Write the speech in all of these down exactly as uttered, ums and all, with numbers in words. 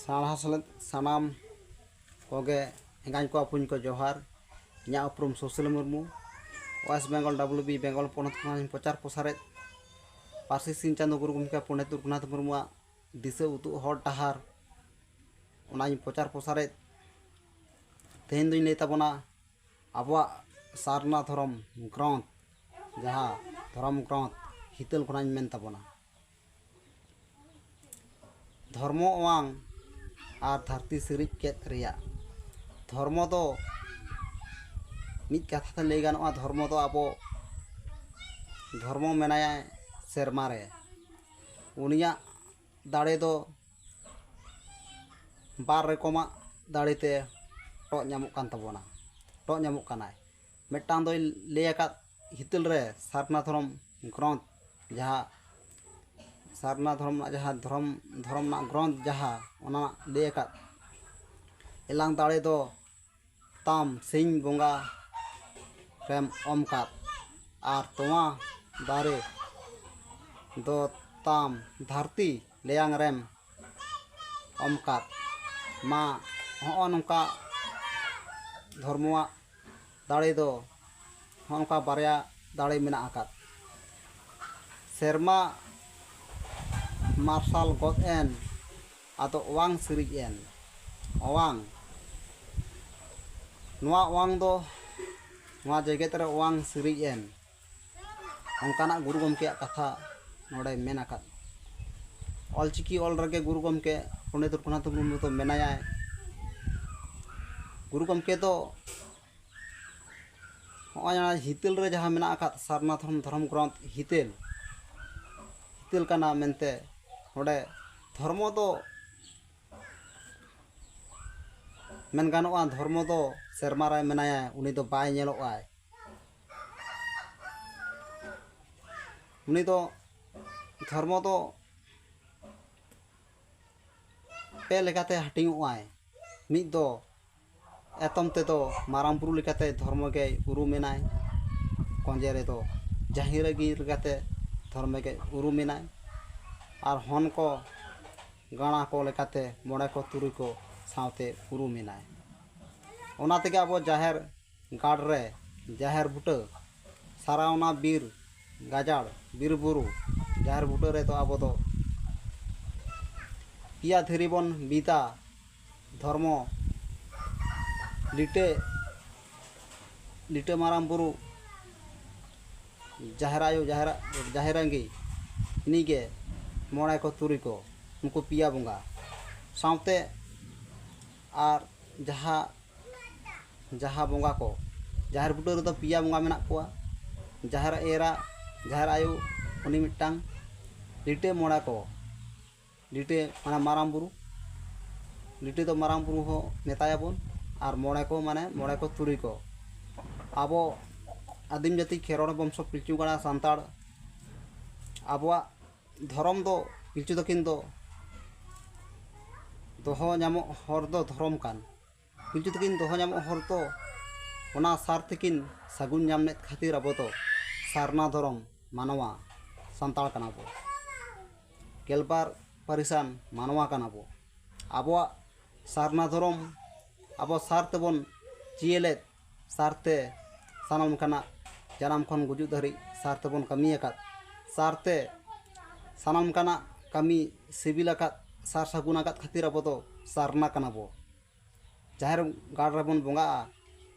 ᱥᱟᱶᱦᱟ ᱥᱮᱞᱮᱫ ᱥᱟᱱᱟᱢ ᱠᱚᱜᱮ ᱮᱸᱜᱟᱧ ᱠᱚ ᱟᱹᱯᱩᱧ ᱠᱚ ᱡᱚᱦᱟᱨ᱾ ᱤᱧᱟᱹᱜ ᱩᱯᱨᱩᱢ Sushil Murmu. West Bengal W B Bengal ᱯᱚᱱᱚᱛ ᱠᱷᱚᱱᱤᱧ ᱯᱨᱚᱪᱟᱨ ᱯᱨᱚᱥᱟᱨᱮᱫ ᱯᱟᱹᱨᱥᱤ ᱥᱤᱧ ᱪᱟᱸᱫᱳ ᱜᱩᱨᱩ ᱜᱚᱢᱠᱮ ᱯᱚᱱᱰᱤᱛ ᱨᱚᱜᱷᱩᱱᱟᱛᱷ ᱢᱩᱨᱢᱩᱣᱟᱜ ᱫᱤᱥᱟᱹ ᱩᱫᱩᱜ ᱦᱚᱨ ᱰᱟᱦᱟᱨ, ᱚᱱᱟᱧ ᱯᱨᱚᱪᱟᱨ ᱯᱨᱚᱥᱟᱨᱮᱫ᱾ ᱛᱮᱦᱮᱧ ᱫᱚᱧ ᱞᱟᱹᱭ ᱛᱟᱵᱚᱱᱟ ᱟᱵᱚᱣᱟᱜ ᱥᱟᱨᱱᱟ ᱫᱷᱚᱨᱚᱢ ᱜᱨᱚᱱᱛᱷ, ᱡᱟᱦᱟᱸ ᱫᱷᱚᱨᱚᱢ ᱜᱨᱚᱱᱛᱷ ᱦᱤᱛᱟᱹᱞ ᱠᱷᱚᱱᱟᱜ ᱤᱧ ᱢᱮᱱ ᱛᱟᱵᱚᱱᱟ᱾ ᱫᱷᱚᱨᱢᱚ ᱚᱣᱟᱝ ᱟᱨ ᱫᱷᱟᱹᱨᱛᱤ ᱥᱤᱨᱤᱡ ᱠᱮᱫ ᱨᱮᱭᱟᱜ᱾ ᱫᱷᱚᱨᱢᱚ ᱫᱚ ᱢᱤᱫ ᱠᱟᱛᱷᱟ ᱛᱮ ᱞᱟᱹᱭ ᱜᱟᱱᱚᱜᱼᱟ, ᱫᱷᱚᱨᱢᱚ ᱫᱚ ᱟᱵᱚ, ᱫᱷᱚᱨᱢᱚ ᱢᱮᱱᱟᱭᱟᱭ ᱥᱮᱨᱢᱟ ᱨᱮ᱾ ᱩᱱᱤᱭᱟᱜ ᱫᱟᱲᱮ ᱫᱚ ᱵᱟᱨ ᱨᱚᱠᱚᱢᱟᱜ ᱫᱟᱲᱮ ᱛᱮ ᱴᱚᱜ ᱧᱟᱢᱚᱜ ᱠᱟᱱ ᱛᱟᱵᱚᱱᱟ, ᱴᱚᱜ ᱧᱟᱢᱚᱜ ᱠᱟᱱᱟᱭ᱾ ᱢᱤᱫᱴᱟᱝ ᱫᱚᱭ ᱞᱟᱹᱭ ᱟᱠᱟᱫ ᱦᱤᱛᱟᱹᱞ ᱨᱮ ᱥᱟᱨᱱᱟ ᱫᱷᱚᱨᱚᱢ ᱜᱨᱚᱱᱛᱷ, ᱡᱟᱦᱟᱸ ᱥᱟᱨᱱᱟ ᱫᱷᱚᱨᱚᱢ ᱨᱮᱱᱟᱜ ᱡᱟᱦᱟᱸ ᱫᱷᱚᱨᱚᱢ, ᱫᱷᱚᱨᱚᱢ ᱨᱮᱱᱟᱜ ᱜᱨᱚᱱᱛᱷ ᱡᱟᱦᱟᱸ, ᱚᱱᱟ ᱞᱟᱹᱭ ᱟᱠᱟᱫ, ᱮᱞᱟᱝ ᱫᱟᱲᱮ ᱫᱚ ᱛᱟᱢ ᱥᱤᱧ ᱵᱚᱸᱜᱟ ᱨᱮᱢ ᱚᱢ ᱠᱟᱫ, ᱟᱨ ᱛᱚᱣᱟ ᱫᱟᱨᱮ ᱫᱚ ᱛᱟᱢ ᱫᱷᱟᱹᱨᱛᱤ ᱞᱮᱭᱟᱝ ᱨᱮᱢ ᱚᱢ ᱠᱟᱫ᱾ ᱢᱟ ᱦᱚᱸᱜᱼᱚ ᱱᱚᱝᱠᱟ ᱫᱷᱚᱨᱢᱚᱣᱟᱜ ᱫᱟᱲᱮ ᱫᱚ ᱦᱚᱸᱜᱼᱚ ᱱᱚᱝᱠᱟ ᱵᱟᱨᱭᱟ ᱫᱟᱲᱮ ᱢᱮᱱᱟᱜ ᱟᱠᱟᱫ᱾ ᱥᱮᱨᱢᱟ ᱢᱟᱨᱥᱟᱞ ᱜᱚᱫ ᱮᱱ, ᱟᱫᱚ ᱚᱣᱟᱝ ᱥᱤᱨᱤᱡ ᱮᱱ᱾ ᱚᱣᱟᱝ, ᱱᱚᱣᱟ ᱚᱣᱟᱝ ᱫᱚ ᱱᱚᱣᱟ ᱡᱮᱜᱮᱛ ᱨᱮ ᱚᱣᱟᱝ ᱥᱤᱨᱤᱡ ᱮᱱ, ᱚᱱᱠᱟᱱᱟᱜ ᱜᱩᱨᱩ ᱜᱚᱢᱠᱮᱭᱟᱜ ᱠᱟᱛᱷᱟ ᱱᱚᱰᱮ ᱢᱮᱱ ᱟᱠᱟᱫ᱾ ᱚᱞᱪᱤᱠᱤ ᱚᱞ ᱨᱮᱜᱮ ᱜᱩᱨᱩ ᱜᱚᱢᱠᱮ ᱯᱚᱱᱰᱤᱛ ᱨᱚᱜᱷᱩᱱᱟᱛᱷ ᱢᱩᱨᱢᱩ ᱫᱚ ᱢᱮᱱᱟᱭᱟᱭ᱾ ᱜᱩᱨᱩ ᱜᱚᱢᱠᱮ ᱫᱚ ᱦᱚᱸᱜᱼᱚᱭ ᱚᱱᱟ ᱦᱤᱛᱟᱹᱞ ᱨᱮ ᱡᱟᱦᱟᱸ ᱢᱮᱱᱟᱜ ᱟᱠᱟᱫ ᱥᱟᱨᱱᱟ ᱫᱷᱚᱨᱚᱢ, ᱫᱷᱚᱨᱚᱢ ᱜᱨᱚᱱᱛᱷ ᱦᱤᱛᱟᱹᱞ, ᱦᱤᱛᱟᱹᱞ ᱠᱟᱱᱟ ᱢᱮᱱᱛᱮ ᱱᱚᱰᱮ ᱫᱷᱚᱨᱢᱚ ᱫᱚ ᱢᱮᱱ ᱜᱟᱱᱚᱜᱼᱟ, ᱫᱷᱚᱨᱢᱚ ᱫᱚ ᱥᱮᱨᱢᱟ ᱨᱮ ᱢᱮᱱᱟᱭᱟ, ᱩᱱᱤ ᱫᱚ ᱵᱟᱭ ᱧᱮᱞᱚᱜᱼᱟᱭ᱾ ᱩᱱᱤ ᱫᱚ, ᱫᱷᱚᱨᱢᱚ ᱫᱚ ᱯᱮ ᱞᱮᱠᱟᱛᱮ ᱦᱟᱹᱴᱤᱧᱚᱜᱼᱟᱭ᱾ ᱢᱤᱫ ᱫᱚ ᱮᱛᱚᱢ ᱛᱮᱫᱚ ᱢᱟᱨᱟᱝ ᱵᱩᱨᱩ ᱞᱮᱠᱟᱛᱮ ᱫᱷᱚᱨᱢᱚ ᱜᱮᱭ ᱩᱨᱩᱢᱮᱱᱟᱭ, ᱠᱚᱸᱡᱮ ᱨᱮᱫᱚ ᱡᱟᱦᱮᱨ ᱟᱹᱜᱤ ᱞᱮᱠᱟᱛᱮ ᱫᱷᱚᱨᱢᱚ ᱜᱮᱭ ᱩᱨᱩᱢᱮᱱᱟᱭ, ᱟᱨ ᱦᱚᱱ ᱠᱚ ᱜᱟᱬᱟ ᱠᱚ ᱞᱮᱠᱟᱛᱮ ᱢᱚᱬᱮ ᱠᱚ ᱛᱩᱨᱩᱭ ᱠᱚ ᱥᱟᱶᱛᱮ ᱩᱨᱩᱢ ᱮᱱᱟᱭ᱾ ᱚᱱᱟ ᱛᱮᱜᱮ ᱟᱵᱚ ᱡᱟᱦᱮᱨ ᱜᱟᱲ ᱨᱮ, ᱡᱟᱦᱮᱨ ᱵᱩᱴᱟᱹ, ᱥᱟᱨᱟᱣᱱᱟ ᱵᱤᱨ ᱜᱟᱡᱟᱲ, ᱵᱤᱨ ᱵᱩᱨᱩ, ᱡᱟᱦᱮᱨ ᱵᱩᱴᱟᱹ ᱨᱮᱫᱚ ᱟᱵᱚ ᱫᱚ ᱯᱮᱭᱟ ᱫᱷᱤᱨᱤ ᱵᱚᱱ ᱵᱤᱫᱟ, ᱫᱷᱚᱨᱢᱚ, ᱞᱤᱴᱟᱹ, ᱞᱤᱴᱟᱹ ᱢᱟᱨᱟᱝ ᱵᱩᱨᱩ, ᱡᱟᱦᱮᱨ ᱟᱭᱳ, ᱡᱟᱦᱮᱨ, ᱡᱟᱦᱮᱨ ᱟᱸᱜᱤ, ᱤᱱᱤᱜᱮ ᱢᱚᱬᱮ ᱠᱚ ᱛᱩᱨᱩᱭ ᱠᱚ, ᱱᱩᱠᱩ ᱯᱮᱭᱟ ᱵᱚᱸᱜᱟ᱾ ᱥᱟᱶᱛᱮ ᱟᱨ ᱡᱟᱦᱟᱸ, ᱡᱟᱦᱟᱸ ᱵᱚᱸᱜᱟ ᱠᱚ, ᱡᱟᱦᱮᱨ ᱵᱩᱴᱟᱹ ᱨᱮᱫᱚ ᱯᱮᱭᱟ ᱵᱚᱸᱜᱟ ᱢᱮᱱᱟᱜ ᱠᱚᱣᱟ, ᱡᱟᱦᱮᱨ ᱮᱨᱟ, ᱡᱟᱦᱮᱨ ᱟᱭᱳ, ᱩᱱᱤ ᱢᱤᱫᱴᱟᱝ, ᱞᱤᱴᱟᱹ ᱢᱚᱬᱮ ᱠᱚ, ᱞᱤᱴᱟᱹ ᱢᱟᱱᱮ ᱢᱟᱨᱟᱝ ᱵᱩᱨᱩ, ᱞᱤᱴᱟᱹ ᱫᱚ ᱢᱟᱨᱟᱝ ᱵᱩᱨᱩ ᱦᱚᱸ ᱢᱮᱛᱟᱭᱟᱵᱚᱱ, ᱟᱨ ᱢᱚᱬᱮ ᱠᱚ ᱢᱟᱱᱮ ᱢᱚᱬᱮ ᱠᱚ ᱛᱩᱨᱩᱭ ᱠᱚ᱾ ᱟᱵᱚ ᱟᱹᱫᱤᱢ ᱡᱟᱹᱛᱤ ᱠᱷᱮᱨᱣᱟᱲ ᱵᱚᱝᱥᱚ ᱯᱤᱞᱪᱩ ᱜᱟᱲᱟ ᱥᱟᱱᱛᱟᱲ, ᱟᱵᱚᱣᱟᱜ ᱫᱷᱚᱨᱚᱢ ᱫᱚ ᱯᱤᱞᱪᱩ ᱛᱟᱹᱠᱤᱱ ᱫᱚ ᱫᱚᱦᱚ ᱧᱟᱢᱚᱜ ᱦᱚᱨ ᱫᱚ ᱫᱷᱚᱨᱚᱢ ᱠᱟᱱ᱾ ᱯᱤᱞᱪᱩ ᱛᱟᱹᱠᱤᱱ ᱫᱚᱦᱚ ᱧᱟᱢᱚᱜ ᱦᱚᱨ ᱫᱚ ᱚᱱᱟ ᱥᱟᱨ ᱛᱮᱠᱤᱱ ᱥᱟᱹᱜᱩᱱ ᱧᱟᱢ ᱞᱮᱫ ᱠᱷᱟᱹᱛᱤᱨ ᱟᱵᱚ ᱫᱚ ᱥᱟᱨᱱᱟ ᱫᱷᱚᱨᱚᱢ ᱢᱟᱱᱣᱟ ᱥᱟᱱᱛᱟᱲ ᱠᱟᱱᱟ ᱵᱚ᱾ ᱜᱮᱞᱵᱟᱨ ᱯᱟᱹᱨᱤᱥᱟᱱ ᱢᱟᱱᱣᱟ ᱠᱟᱱᱟ ᱵᱚ᱾ ᱟᱵᱚᱣᱟᱜ ᱥᱟᱨᱱᱟ ᱫᱷᱚᱨᱚᱢ ᱟᱵᱚ ᱥᱟᱨ ᱛᱮᱵᱚᱱ ᱪᱤᱭᱟᱹ ᱞᱮᱫ, ᱥᱟᱨ ᱛᱮ ᱥᱟᱱᱟᱢ ᱞᱮᱠᱟᱱᱟᱜ ᱡᱟᱱᱟᱢ ᱠᱷᱚᱱ ᱜᱩᱡᱩᱜ ᱫᱷᱟᱹᱨᱤᱡ ᱥᱟᱨ ᱛᱮᱵᱚᱱ ᱠᱟᱹᱢᱤ ᱟᱠᱟᱫ, ᱥᱟᱨ ᱛᱮ ᱥᱟᱱᱟᱢ ᱞᱮᱠᱟᱱᱟᱜ ᱠᱟᱹᱢᱤ ᱥᱤᱵᱤᱞ ᱟᱠᱟᱫ, ᱥᱟᱨ ᱥᱟᱹᱜᱩᱱ ᱟᱠᱟᱫ ᱠᱷᱟᱹᱛᱤᱨ ᱟᱵᱚ ᱫᱚ ᱥᱟᱨᱱᱟ ᱠᱟᱱᱟ ᱵᱚ᱾ ᱡᱟᱦᱮᱨ ᱜᱟᱲ ᱨᱮᱵᱚᱱ ᱵᱚᱸᱜᱟᱜᱼᱟ,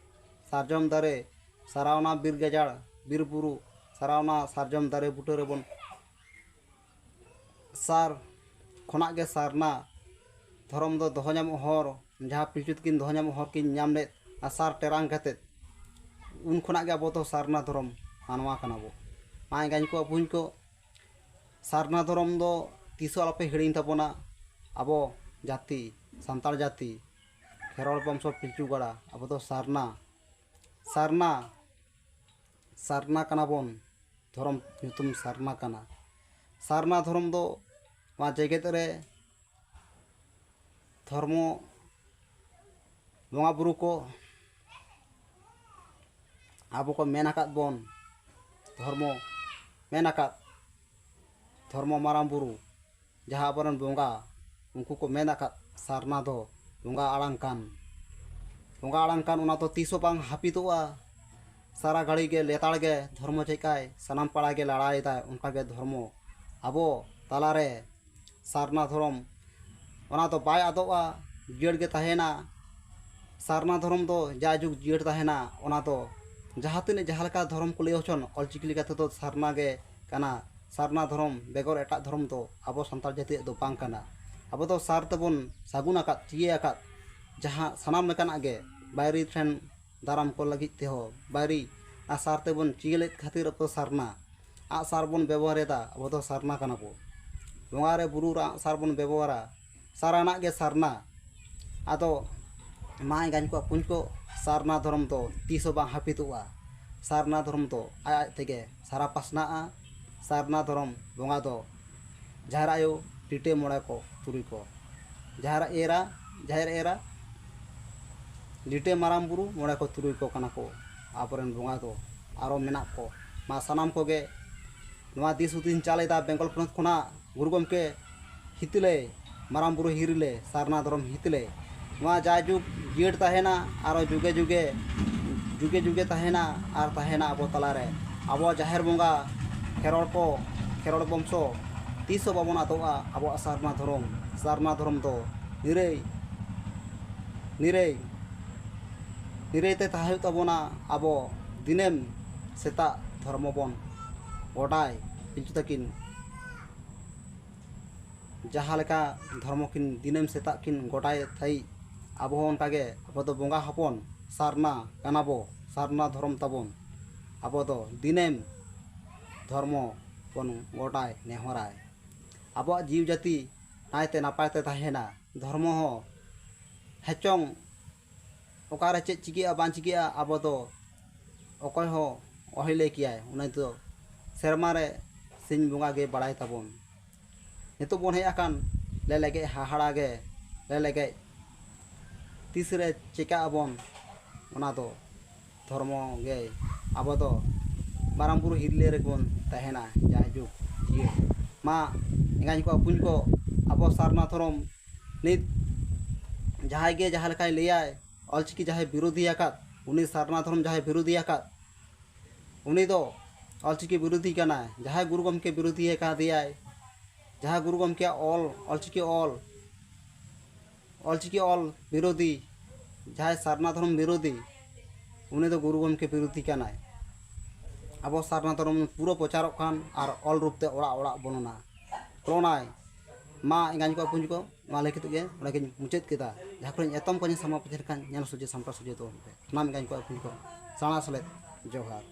ᱥᱟᱨᱡᱚᱢ ᱫᱟᱨᱮ, ᱥᱟᱨᱟᱣᱱᱟ ᱵᱤᱨ ᱜᱟᱡᱟᱲ, ᱵᱤᱨ ᱵᱩᱨᱩ, ᱥᱟᱨᱟᱣᱱᱟ ᱥᱟᱨᱡᱚᱢ ᱫᱟᱨᱮ ᱵᱩᱴᱟᱹ ᱨᱮᱵᱚᱱ ᱥᱟᱨ ᱠᱷᱚᱱᱟᱜ ᱜᱮ ᱥᱟᱨᱱᱟ ᱫᱷᱚᱨᱚᱢ ᱫᱚ ᱫᱚᱦᱚ ᱧᱟᱢᱚᱜ ᱦᱚᱨ, ᱡᱟᱦᱟᱸ ᱯᱤᱞᱪᱩ ᱛᱟᱹᱠᱤᱱ ᱫᱚᱦᱚ ᱧᱟᱢᱚᱜ ᱦᱚᱨ ᱠᱤᱱ ᱧᱟᱢ ᱞᱮᱫ, ᱟᱨ ᱥᱟᱨ ᱴᱮᱨᱟᱝ ᱠᱟᱛᱮᱫ, ᱩᱱ ᱠᱷᱚᱱᱟᱜ ᱜᱮ ᱟᱵᱚ ᱫᱚ ᱥᱟᱨᱱᱟ ᱫᱷᱚᱨᱚᱢ ᱢᱟᱱᱣᱟ ᱠᱟᱱᱟ ᱵᱚ᱾ ᱢᱟ ᱮᱸᱜᱟᱧ ᱠᱚ ᱵᱟᱹᱵᱩᱧ ᱠᱚ, ᱥᱟᱨᱱᱟ ᱫᱷᱚᱨᱚᱢ ᱫᱚ ᱛᱤᱥ ᱦᱚᱸ ᱟᱞᱚᱯᱮ ᱦᱤᱲᱤᱧ ᱛᱟᱵᱚᱱᱟ᱾ ᱟᱵᱚ ᱡᱟᱹᱛᱤ, ᱥᱟᱱᱛᱟᱲ ᱡᱟᱹᱛᱤ, ᱠᱷᱮᱨᱣᱟᱲ ᱵᱚᱝᱥᱚ ᱯᱤᱞᱪᱩ ᱜᱟᱲᱟ, ᱟᱵᱚ ᱫᱚ ᱥᱟᱨᱱᱟ, ᱥᱟᱨᱱᱟ, ᱥᱟᱨᱱᱟ ᱠᱟᱱᱟ ᱵᱚᱱ, ᱫᱷᱚᱨᱚᱢ ᱧᱩᱛᱩᱢ ᱥᱟᱨᱱᱟ ᱠᱟᱱᱟ᱾ ᱥᱟᱨᱱᱟ ᱫᱷᱚᱨᱚᱢ ᱫᱚ ᱱᱚᱣᱟ ᱡᱮᱜᱮᱛ ᱨᱮ ᱫᱷᱚᱨᱢᱚ ᱵᱚᱸᱜᱟ ᱵᱩᱨᱩ ᱠᱚ ᱟᱵᱚ ᱠᱚ ᱢᱮᱱ ᱟᱠᱟᱫ ᱵᱚᱱ, ᱫᱷᱚᱨᱢᱚ ᱢᱮᱱ ᱟᱠᱟᱫ, ᱫᱷᱚᱨᱢᱚ ᱢᱟᱨᱟᱝ ᱵᱩᱨᱩ, ᱡᱟᱦᱟᱸ ᱟᱵᱚᱨᱮᱱ ᱵᱚᱸᱜᱟ, ᱩᱱᱠᱩ ᱠᱚ ᱢᱮᱱ ᱟᱠᱟᱫ ᱥᱟᱨᱱᱟ ᱫᱚ ᱵᱚᱸᱜᱟ ᱟᱲᱟᱝ ᱠᱟᱱ, ᱵᱚᱸᱜᱟ ᱟᱲᱟᱝ ᱠᱟᱱ, ᱚᱱᱟ ᱫᱚ ᱛᱤᱥ ᱦᱚᱸ ᱵᱟᱝ ᱦᱟᱹᱯᱤᱫᱚᱜᱼᱟ᱾ ᱥᱟᱨᱟ ᱜᱷᱟᱹᱲᱤ ᱜᱮ ᱞᱮᱛᱟᱲ ᱜᱮ ᱫᱷᱚᱨᱢᱚ ᱪᱮᱠᱟᱭ ᱥᱟᱱᱟᱢ ᱯᱟᱲᱟ ᱜᱮ ᱞᱟᱲᱟᱭᱮᱫᱟᱭ, ᱚᱱᱠᱟ ᱜᱮ ᱫᱷᱚᱨᱢᱚ ᱟᱵᱚ ᱛᱟᱞᱟᱨᱮ ᱥᱟᱨᱱᱟ ᱫᱷᱚᱨᱚᱢ, ᱚᱱᱟ ᱫᱚ ᱵᱟᱭ ᱟᱫᱚᱜᱼᱟ, ᱡᱤᱭᱟᱹᱲ ᱜᱮ ᱛᱟᱦᱮᱱᱟ᱾ ᱥᱟᱨᱱᱟ ᱫᱷᱚᱨᱚᱢ ᱫᱚ ᱡᱟᱭᱡᱩᱜᱽ ᱡᱤᱭᱟᱹᱲ ᱛᱟᱦᱮᱱᱟ᱾ ᱚᱱᱟ ᱫᱚ ᱡᱟᱦᱟᱸ ᱛᱤᱱᱟᱹᱜ ᱡᱟᱦᱟᱸ ᱞᱮᱠᱟ ᱫᱷᱚᱨᱚᱢ ᱠᱚ ᱞᱟᱹᱭ ᱦᱚᱪᱚᱱ, ᱚᱞᱪᱤᱠᱤ ᱞᱮᱠᱟ ᱛᱮᱫᱚ ᱥᱟᱨᱱᱟ ᱜᱮ ᱠᱟᱱᱟ᱾ ᱥᱟᱨᱱᱟ ᱫᱷᱚᱨᱚᱢ ᱵᱮᱜᱚᱨ ᱮᱴᱟᱜ ᱫᱷᱚᱨᱚᱢ ᱫᱚ ᱟᱵᱚ ᱥᱟᱱᱛᱟᱲ ᱡᱟᱹᱛᱤᱭᱟᱜ ᱫᱚ ᱵᱟᱝ ᱠᱟᱱᱟ᱾ ᱟᱵᱚ ᱫᱚ ᱥᱟᱨ ᱛᱮᱵᱚᱱ ᱥᱟᱹᱜᱩᱱ ᱟᱠᱟᱫ, ᱪᱤᱭᱟᱹ ᱟᱠᱟᱫ, ᱡᱟᱦᱟᱸ ᱥᱟᱱᱟᱢ ᱞᱮᱠᱟᱱᱟᱜ ᱜᱮ ᱵᱟᱭᱨᱤ ᱴᱷᱮᱱ ᱫᱟᱨᱟᱢ ᱠᱚ ᱞᱟᱹᱜᱤᱫ ᱛᱮᱦᱚᱸ ᱵᱟᱭᱨᱤ ᱟᱨ ᱥᱟᱨ ᱛᱮᱵᱚᱱ ᱪᱤᱭᱟᱹ ᱞᱮᱫ ᱠᱷᱟᱹᱛᱤᱨ ᱟᱵᱚ ᱥᱟᱨᱱᱟ᱾ ᱟᱜᱼᱥᱟᱨ ᱵᱚᱱ ᱵᱮᱵᱚᱦᱟᱨ ᱮᱫᱟ, ᱟᱵᱚ ᱫᱚ ᱥᱟᱨᱱᱟ ᱠᱟᱱᱟ ᱵᱚ᱾ ᱵᱚᱸᱜᱟ ᱨᱮ ᱵᱩᱨᱩ ᱨᱮ ᱟᱜᱼᱥᱟᱨ ᱵᱚᱱ ᱵᱮᱵᱚᱦᱟᱨᱟ, ᱥᱟᱨᱟᱱᱟᱜ ᱜᱮ ᱥᱟᱨᱱᱟ᱾ ᱟᱫᱚ ᱢᱟ ᱮᱸᱜᱟᱧ ᱠᱚ ᱟᱹᱯᱩᱧ ᱠᱚ, ᱥᱟᱨᱱᱟ ᱫᱷᱚᱨᱚᱢ ᱫᱚ ᱛᱤᱥ ᱦᱚᱸ ᱵᱟᱝ ᱦᱟᱹᱯᱤᱫᱚᱜᱼᱟ᱾ ᱥᱟᱨᱱᱟ ᱫᱷᱚᱨᱚᱢ ᱫᱚ ᱟᱡ ᱟᱡ ᱛᱮᱜᱮ ᱥᱟᱨᱟ ᱯᱟᱥᱱᱟᱜᱼᱟ᱾ ᱥᱟᱨᱱᱟ ᱫᱷᱚᱨᱚᱢ ᱵᱚᱸᱜᱟ ᱫᱚ ᱡᱟᱦᱮᱨ ᱟᱭᱳ, ᱞᱤᱴᱟᱹ ᱢᱚᱬᱮ ᱠᱚ ᱛᱩᱨᱩᱭ ᱠᱚ, ᱡᱟᱦᱮᱨ ᱮᱨᱟ, ᱡᱟᱦᱮᱨ ᱮᱨᱟ, ᱞᱤᱴᱟᱹ ᱢᱟᱨᱟᱝ ᱵᱩᱨᱩ, ᱢᱚᱬᱮ ᱠᱚ ᱛᱩᱨᱩᱭ ᱠᱚ ᱠᱟᱱᱟ ᱠᱚ ᱟᱵᱚᱨᱮᱱ ᱵᱚᱸᱜᱟ ᱫᱚ᱾ ᱟᱨᱚ ᱢᱮᱱᱟᱜ ᱠᱚ, ᱢᱟ ᱥᱟᱱᱟᱢ ᱠᱚᱜᱮ ᱱᱚᱣᱟ ᱫᱤᱥ ᱦᱩᱫᱤᱥ ᱤᱧ ᱪᱟᱞ ᱮᱫᱟ ᱵᱮᱝᱜᱚᱞ ᱯᱚᱱᱚᱛ ᱠᱷᱚᱱᱟᱜ ᱜᱩᱨᱩ ᱜᱚᱢᱠᱮ ᱦᱤᱛᱞᱟᱹᱭ, ᱢᱟᱨᱟᱝ ᱵᱩᱨᱩ ᱦᱤᱨᱞᱟᱹ, ᱥᱟᱨᱱᱟ ᱫᱷᱚᱨᱚᱢ ᱦᱤᱛᱞᱟᱹᱭ᱾ ᱱᱚᱣᱟ ᱡᱟᱭᱡᱩᱜᱽ ᱡᱤᱭᱟᱹᱲ ᱛᱟᱦᱮᱱᱟ, ᱟᱨᱚ ᱡᱩᱜᱮ ᱡᱩᱜᱮ, ᱡᱩᱜᱮ ᱡᱩᱜᱮ ᱛᱟᱦᱮᱱᱟ ᱟᱨ ᱛᱟᱦᱮᱱᱟ ᱟᱵᱚ ᱛᱟᱞᱟᱨᱮ᱾ ᱟᱵᱚ ᱡᱟᱦᱮᱨ ᱵᱚᱸᱜᱟ, ᱠᱷᱮᱨᱚᱲ ᱠᱚ, ᱠᱷᱮᱨᱚᱲ ᱵᱚᱝᱥᱚ, ᱛᱤᱥ ᱦᱚᱸ ᱵᱟᱵᱚᱱ ᱟᱫᱚᱜᱼᱟ ᱟᱵᱚᱣᱟᱜ ᱥᱟᱨᱱᱟ ᱫᱷᱚᱨᱚᱢ, ᱥᱟᱨᱱᱟ ᱫᱷᱚᱨᱚᱢ ᱫᱚ ᱱᱤᱨᱟᱹᱭ, ᱱᱤᱨᱟᱹᱭ, ᱱᱤᱨᱟᱹᱭ ᱛᱮ ᱛᱟᱦᱮᱸ ᱦᱩᱭᱩᱜ ᱛᱟᱵᱚᱱᱟ᱾ ᱟᱵᱚ ᱫᱤᱱᱟᱹᱢ ᱥᱮᱛᱟᱜ ᱫᱷᱚᱨᱢᱚ ᱵᱚᱱ ᱜᱚᱰᱟᱭ, ᱯᱤᱞᱪᱩ ᱛᱟᱹᱠᱤᱱ ᱡᱟᱦᱟᱸ ᱞᱮᱠᱟ ᱫᱷᱚᱨᱢᱚ ᱠᱤᱱ ᱫᱤᱱᱟᱹᱢ ᱥᱮᱛᱟᱜ ᱠᱤᱱ ᱜᱚᱰᱟᱭᱮᱫ ᱛᱟᱦᱮᱸᱫ, ᱟᱵᱚ ᱦᱚᱸ ᱚᱱᱠᱟᱜᱮ, ᱟᱵᱚ ᱫᱚ ᱵᱚᱸᱜᱟ ᱦᱚᱯᱚᱱ, ᱥᱟᱨᱱᱟ ᱠᱟᱱᱟ ᱵᱚ, ᱥᱟᱨᱱᱟ ᱫᱷᱚᱨᱚᱢ ᱛᱟᱵᱚᱱ᱾ ᱟᱵᱚ ᱫᱚ ᱫᱤᱱᱟᱹᱢ ᱫᱷᱚᱨᱢᱚ ᱵᱚᱱ ᱜᱚᱰᱟᱭ, ᱱᱮᱦᱚᱨᱟᱭ᱾ ᱟᱵᱚᱣᱟᱜ ᱡᱤᱣᱤ ᱡᱟᱹᱛᱤ ᱱᱟᱭᱛᱮ ᱱᱟᱯᱟᱭ ᱛᱮ ᱛᱟᱦᱮᱱᱟ᱾ ᱫᱷᱚᱨᱢᱚ ᱦᱚᱸ ᱦᱮᱪᱚᱝ ᱚᱠᱟᱨᱮ ᱪᱮᱫ ᱪᱤᱠᱟᱹᱜᱼᱟ ᱵᱟᱝ ᱪᱤᱠᱟᱹᱜᱼᱟ, ᱟᱵᱚ ᱫᱚ ᱚᱠᱚᱭ ᱦᱚᱸ ᱚᱦᱚᱭ ᱞᱟᱹᱭ ᱠᱮᱭᱟᱭ᱾ ᱩᱱᱤ ᱫᱚ ᱥᱮᱨᱢᱟ ᱨᱮ ᱥᱤᱧ ᱵᱚᱸᱜᱟ ᱜᱮ ᱵᱟᱲᱟᱭ ᱛᱟᱵᱚᱱ᱾ ᱱᱤᱛᱚᱜ ᱵᱚᱱ ᱦᱮᱡ ᱟᱠᱟᱱ ᱞᱮᱞᱮᱜᱮᱡ ᱦᱟᱦᱟᱲᱟ ᱜᱮ, ᱞᱮᱞᱮᱜᱮᱡ ᱛᱤᱥ ᱨᱮ ᱪᱮᱠᱟᱜ ᱟᱵᱚᱱ, ᱚᱱᱟ ᱫᱚ ᱫᱷᱚᱨᱢᱚ ᱜᱮ᱾ ᱟᱵᱚ ᱫᱚ ᱢᱟᱨᱟᱝ ᱵᱩᱨᱩ ᱦᱤᱨᱞᱟᱹ ᱨᱮᱜᱮ ᱵᱚᱱ ᱛᱟᱦᱮᱱᱟ ᱡᱟᱭᱡᱩᱜᱽ ᱡᱤᱭᱟᱹᱲ᱾ ᱢᱟ ᱮᱸᱜᱟᱧ ᱠᱚ ᱟᱹᱯᱩᱧ ᱠᱚ, ᱟᱵᱚ ᱥᱟᱨᱱᱟ ᱫᱷᱚᱨᱚᱢ ᱱᱤᱛ ᱡᱟᱦᱟᱸᱭ ᱜᱮ ᱡᱟᱦᱟᱸ ᱞᱮᱠᱟᱭ ᱞᱟᱹᱭᱟᱭ, ᱚᱞᱪᱤᱠᱤ ᱡᱟᱦᱟᱸᱭ ᱵᱤᱨᱳᱫᱷᱤ ᱟᱠᱟᱫ, ᱩᱱᱤ ᱥᱟᱨᱱᱟ ᱫᱷᱚᱨᱚᱢ ᱡᱟᱦᱟᱸᱭ ᱵᱤᱨᱳᱫᱷᱤ ᱟᱠᱟᱫ, ᱩᱱᱤ ᱫᱚ ᱚᱞᱪᱤᱠᱤ ᱵᱤᱨᱳᱫᱷᱤ ᱠᱟᱱᱟᱭ᱾ ᱡᱟᱦᱟᱸᱭ ᱜᱩᱨᱩ ᱜᱚᱢᱠᱮ ᱵᱤᱨᱳᱫᱷᱤ ᱟᱠᱟᱫᱮᱭᱟᱭ, ᱡᱟᱦᱟᱸᱭ ᱜᱩᱨᱩ ᱜᱚᱢᱠᱮᱭᱟᱜ ᱚᱞ, ᱚᱞᱪᱤᱠᱤ ᱚᱞ, ᱚᱞᱪᱤᱠᱤ ᱚᱞ ᱵᱤᱨᱳᱫᱷᱤ, ᱡᱟᱦᱟᱸᱭ ᱥᱟᱨᱱᱟ ᱫᱷᱚᱨᱚᱢ ᱵᱤᱨᱳᱫᱷᱤ, ᱩᱱᱤ ᱫᱚ ᱜᱩᱨᱩ ᱜᱚᱢᱠᱮ ᱵᱤᱨᱳᱫᱷᱤ ᱠᱟᱱᱟᱭ᱾ ᱟᱵᱚ ᱥᱟᱨᱱᱟ ᱫᱷᱚᱨᱚᱢ ᱯᱩᱨᱟᱹ ᱯᱨᱚᱪᱟᱨᱚᱜ ᱠᱷᱟᱱ ᱟᱨ ᱚᱞ ᱨᱩᱯ ᱛᱮ ᱚᱲᱟᱜ ᱚᱲᱟᱜ ᱵᱚᱞᱚᱱᱟ, ᱵᱚᱞᱚᱱᱟᱭ᱾ ᱢᱟ ᱮᱸᱜᱟᱧ ᱠᱚ ᱟᱹᱯᱩᱧ ᱠᱚ, ᱱᱚᱣᱟ ᱞᱟᱹᱭ ᱠᱟᱛᱮ ᱜᱮ ᱚᱸᱰᱮ ᱜᱤᱧ ᱢᱩᱪᱟᱹᱫ ᱠᱮᱫᱟ᱾ ᱡᱟᱦᱟᱸ ᱠᱚᱨᱮᱧ ᱮᱛᱚᱢ ᱠᱚᱧ ᱥᱟᱢᱟᱝ ᱯᱟᱹᱪᱷᱤ ᱞᱮᱠᱷᱟᱱ ᱧᱮᱞ ᱥᱚᱡᱷᱮ ᱥᱟᱢᱴᱟᱣ ᱥᱚᱡᱷᱮ ᱛᱟᱵᱚᱱ ᱯᱮ᱾ ᱥᱟᱱᱟᱢ ᱮᱸᱜᱟᱧ ᱠᱚ ᱟᱹᱯᱩᱧ ᱠᱚ ᱥᱟᱬᱟ ᱥᱮᱞᱮᱫ ᱡᱚᱦᱟᱨ᱾